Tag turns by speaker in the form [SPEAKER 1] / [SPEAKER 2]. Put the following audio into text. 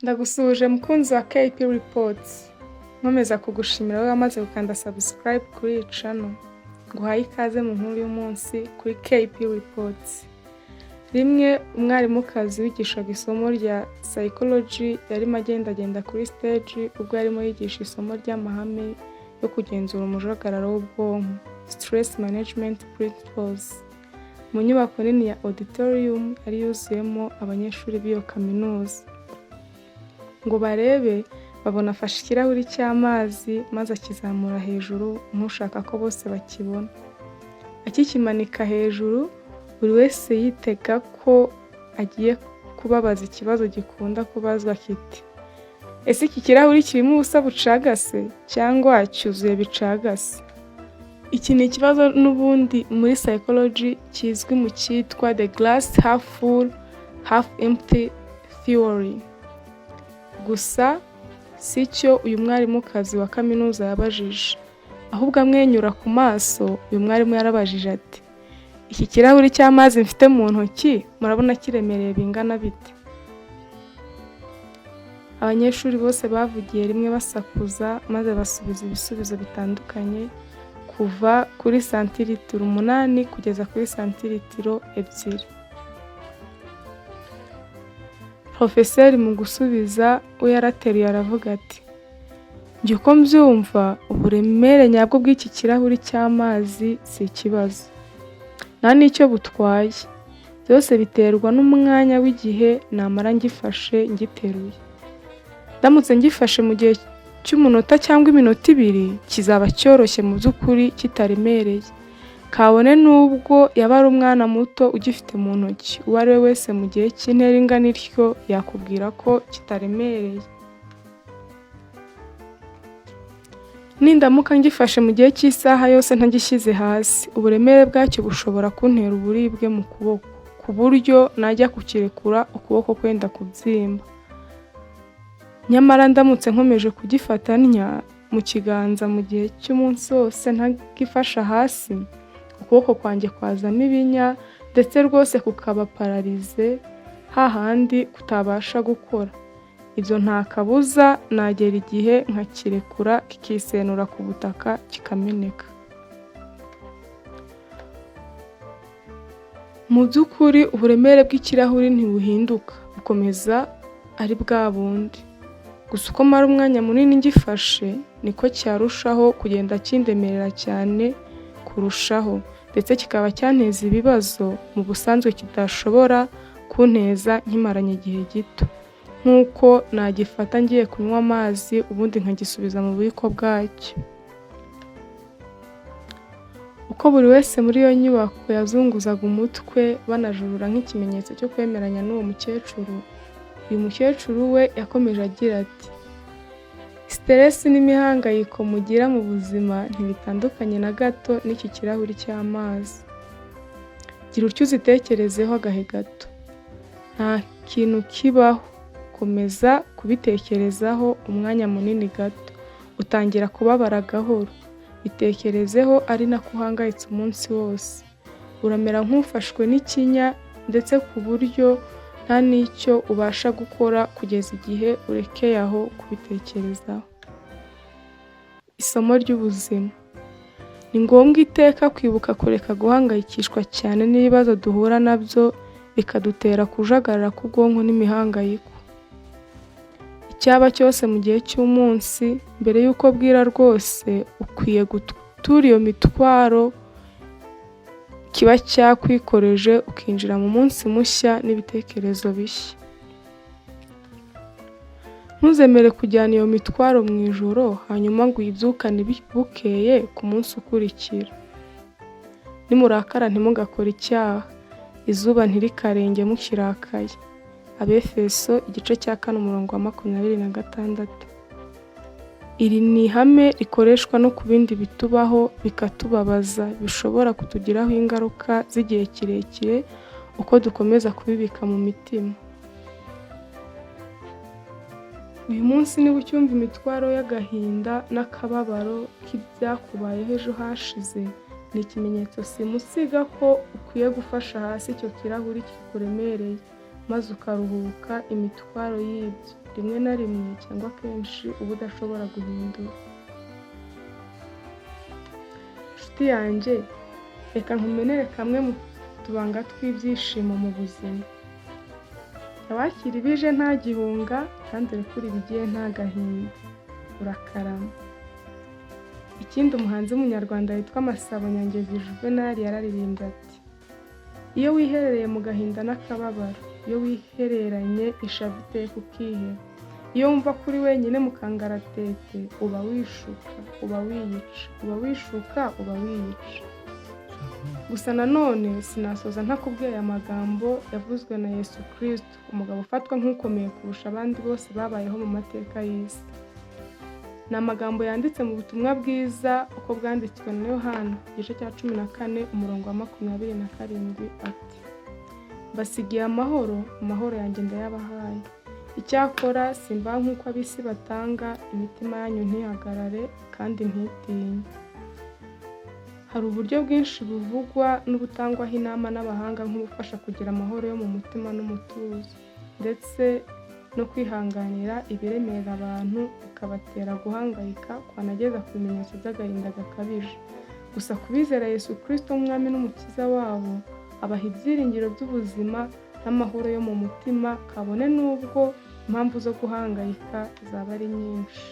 [SPEAKER 1] Ndagusuhuje mukunzi wa KP Reports, nkomeza kugushimira wowe wamaze gukanda subscribe kuri iyi channel. Nguhaye ikaze mu nkuru y'umunsi kuri KP Reports. Rimwe umwarimukazi wigishaga isomo rya psychology yarimo agendagenda kuri stage ubwo yarimo yigisha isomo ry'amahame yo kugenzura umujagararo w'ubwonko, stress management principles, mu nyubako nini ya auditorium yari yuzuyemo abanyeshuri b'iyo kaminuza. Ngo barebe, babona afashe ikirahuri cy'amazi maze akizamura hejuru nk'ushaka ko bose bakibona. Akikimanika hejuru, buri wese yitega ko agiye kubabaza ikibazo gikunda kubazwa kiti: "Ese iki kirahuri kirimo ubusa bucagase cyangwa cyuzuye bicagase?" Iki ni ikibazo n'ubundi muri psychology kizwi mu cyitwa the glass half full half empty theory. Gusa si cyo uyu mwarimukazi wa kaminuza yabajije, ahubwo amwenyura ku maso, uyu mwarimu yarabajije ati: "Iki kirahuri cy'amazi mfite mu ntoki murabona kiremereye bingana bite?" Abanyeshuri bose bavugiye rimwe basakuza maze basubiza ibisubizo bitandukanye, kuva kuri santiritiro 8 kugeza kuri santiritiro 2. Porofeseri mu gusubiza we yarateruye aravuga ati: "Njye uko mbyumva, uburemere nyabwo bw'iki kirahuri cy'amazi si ikibazo, nta n'icyo butwaye, byose biterwa n'umwanya w'igihe namara ngifashe ngiteruye. Ndamutse ngifashe mu gihe cy'umunota cyangwa iminota 2, kizaba cyoroshye mu by'ukuri kitaremereye, kabone n'ubwo yaba ari umwana muto ugifite mu ntoki, uwo ari we wese mu gihe cy'intera ingana ityo yakubwira ko kitaremereye. Nindamuka ngifashe mu gihe cy'isaha yose ntagishyize hasi, uburemere bwacyo bushobora kuntera uburibwe mu kuboko, ku buryo najya kukirekura ukuboko kwenda kubyimba. Nyamara ndamutse nkomeje kugifata ntya mu kiganza mu gihe cy'umunsi wose ntagifashe hasi, ukuboko kwanjye kwazamo ibinya ndetse rwose kukaba pararize hahandi kutabasha gukora. Ibyo nta kabuza nagera igihe nkakirekura kikisenura ku butaka kikameneka. Mu by'ukuri uburemere bw'ikirahuri ntibuhinduka, bukomeza ari bwa bundi. Gusa uko mara umwanya munini ngifashe niko cyarushaho kugenda kindemerera cyane kurushaho, ndetse kikaba cyanteza ibibazo mu busanzwe kidashobora kunteza nkimaranye igihe gito, nk'uko nagifata ngiye kunywa amazi ubundi nkagisubiza mu bubiko bwacyo." Uko buri wese muri iyo nyubako yazunguzaga umutwe banajurura nk'ikimenyetso cyo kwemeranya n'uwo mukecuru, uyu mukecuru we yakomeje agira ati: "Stress n'imihangayiko mugira mu buzima ntibitandukanye na gato n'iki kirahuri cy'amazi. Gira utyo uzitekerezeho agahe gato. Nta kintu kibaho, komeza kubitekerezaho umwanya munini gato, utangira kubabara gahoro. Bitekerezeho ari nako uhangayitse umunsi wose. Uramera nk'ufashwe n'ikinya ndetse ku buryo nta n'icyo ubasha gukora kugeza igihe urekeye aho kubitekerezaho." Isomo ry'ubuzima: ni ngombwa iteka kwibuka kureka guhangayikishwa cyane n'ibibazo duhura nabyo bikadutera kujagarara k'ubwonko n'imihangayiko. Icyaba cyose mu gihe cy'umunsi, mbere y'uko bwira rwose ukwiye gutura iyo mitwaro kiba cyakwikoreje, ukinjira mu munsi mushya n'ibitekerezo bishya. Ntuzemere kujyana iyo mitwaro mu ijoro hanyuma ngo uyibyukane bukeye ku munsi ukurikira. Nimurakara ntimugakore icyaha, izuba ntirikarenge mukirakaye. Abefeso igice cya 4 umurongo wa 26. Iri ni ihame rikoreshwa no ku bindi bitubaho bikatubabaza, bishobora kutugiraho ingaruka z'igihe kirekire uko dukomeza kubibika mu mitima. Uyu munsi niba ucyumva imitwaro y'agahinda n'akababaro k'ibyakubayeho ejo hashize, ni ikimenyetso simusiga ko ukwiye gufasha hasi icyo kirahuri kikuremereye, maze ukaruhuka imitwaro y'ibyo rimwe na rimwe cyangwa kenshi uba udashobora guhindura. Nshuti yanjye, reka nkumenere kamwe mu tubanga tw'ibyishimo mu buzima. Abakira ibije nta gihunga, kandi urekure ibigiye nta gahinda, urakarama. Ikindi, umuhanzi w'umunyarwanda witwa Masabo Nyangezi Juvenal yararirimbye ati: "Iyo wiherereye mu gahinda n'akababaro, iyo wihereranye ishavu iteka ukiheba, iyo wumva ko uri wenyine mu kangaratete, uba wishuka, uba wiyica, uba wishuka, uba wiyica." Gusa nanone sinasoza ntakubwiye aya magambo yavuzwe na Yesu Kristo, umugabo ufatwa nk'ukomeye kurusha abandi bose babayeho mu mateka y'isi. Ni amagambo yanditse mu butumwa bwiza uko bwanditswe na Yohana, igice cya 14, umurongo wa 27, ati: "Mbasigiye amahoro, amahoro yanjye ndayabahaye. Icyakora simbaha nk'uko ab'isi batanga, imitima yanyu ntihagarare kandi ntitinye." Hari uburyo bwinshi buvugwa n'ubutangwaho inama n'abahanga nk'ubufasha kugira amahoro yo mu mutima n'umutuzo, ndetse no kwihanganira ibiremerera abantu bikabatera guhangayika kwanageza ku bimenyetso by'agahinda gakabije. Gusa ku bizera Yesu Kristo nk'Umwami n'Umukiza wabo, abaha ibyiringiro by'ubuzima n'amahoro yo mu mutima, kabone n'ubwo impamvu zo guhangayika zaba ari nyinshi.